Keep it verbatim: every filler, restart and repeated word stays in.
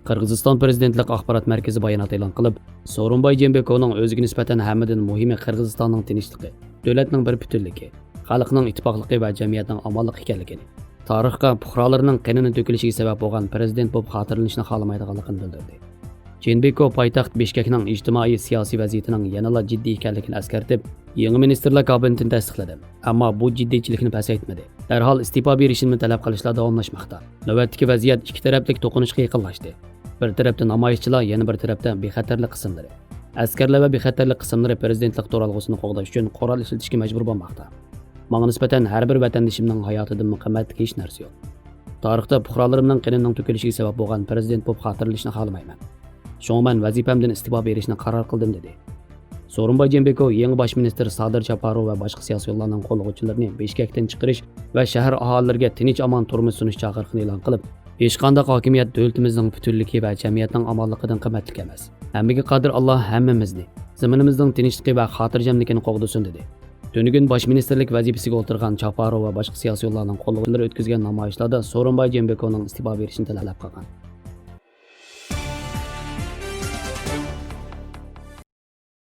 قىرغىزىستان پىرېزىدېنتلىق ئاخبارات مەركىزى بايانات ئېلان قىلىپ، سورۇنباي جېنبېكونىڭ ئۆزىگە نىسبەتەن ھەممىدىن مۇھىمى قىرغىزىستاننىڭ تىنچلىقى، دۆلەتنىڭ بىر پۈتۈنلۈكى، خەلقنىڭ ئىتتىپاقلىقى ۋە جەمئىيەتنىڭ ئامانلىقى ئىكەنلىكىنى، تارىخقا پۇقرالىرىنىڭ قېنىنى تۆكۈلۈشىگە سەۋەب بولغان پىرېزىدېنت بولۇپ خاتىرىلىنىشنى خالىمايدىغانلىقىنى بىلدۈردى. جېنبېكو پايتەخت بىشكەكنىڭ ئىجتىمائىي سىياسىي ۋەزىيىتىنىڭ يەنىلا جىددىي ئىكەنلىكىنى ئەسكەرتىپ، يېڭى مىنىستىرلار كابىنېتىنى تەستىقلىدىم، ئەمما بۇ جىددىيچىلىكنى پەسەيتمىدى. دەرھال ئىستېپا بېرىشىمنى تەلەپ قىلىشلار داۋاملاشماقتا. نۆۋەتتىكى ۋەزىيەت ئىككى تەرەپلىك توقۇنۇشقا يېقىنلاشتى. بىر تەرەپتە نامايىشچىلار، يەنە بىر تەرەپتە بىخەتەرلىك قىسىملىرى. ئەسكەرلەر ۋە بىخەتەرلىك قىسىملىرى پىرېزىدېنتلىق تۇرالغۇسىنى قوغداش ئۈچۈن قورال ئىشلىتىشكە مەجبۇر بولماقتا. ماڭا نىسبەتەن ھەر بىر ۋەتەندىشىمنىڭ ھاياتىدىنمۇ قىممەتلىك ھېچ نەرسە يوق. تارىختا پۇقرالىرىمنىڭ قېنىنىڭ تۆكۈلۈشىگە سەۋەب بولغان پىرېزىدېنت بولۇپ خاتىرىلىشنى خالىمايمەن. شۇڭا مەن ۋەزىپەمدىن ئىستېپا بېرىشنى قارار قىلدىم، دېدى. سورۇنباي جېنبېكو يېڭى باش مىنىستىر سادىر جاپاروۋ ۋە باشقا سىياسىيونلارنىڭ قوللىغۇچىلىرىنى بىشكەكتىن چىقىرىش ۋە شەھەر ئاھالىلىرىگە تىنچ-ئامان تۇرمۇش سۇنۇش چاقىرىقىنى ئېلان قىلىپ، ھېچقانداق ھاكىمىيەت دۆلىتىمىزنىڭ پۈتۈنلۈكى ۋە جەمئىيەتنىڭ ئامانلىقىدىن قىممەتلىك ئەمەس. ھەممىگە قادىر ئاللا ھەممىمىزنى، زېمىنىمىزنىڭ تىنچلىقى ۋە خاتىرجەملىكىنى قوغدىسۇن، دېدى. تۈنۈگۈن باش مىنىستىرلىك ۋەزىپىسىگە ئولتۇرغان چاپاروۋ ۋە باشقا سىياسىيونلارنىڭ قوللىغۇچىلىرى ئۆتكۈزگەن نامايىشلاردا سورۇنباي جېنبېكونىڭ ئىستېپا بېرىشىنى تەلەپ قىلغان.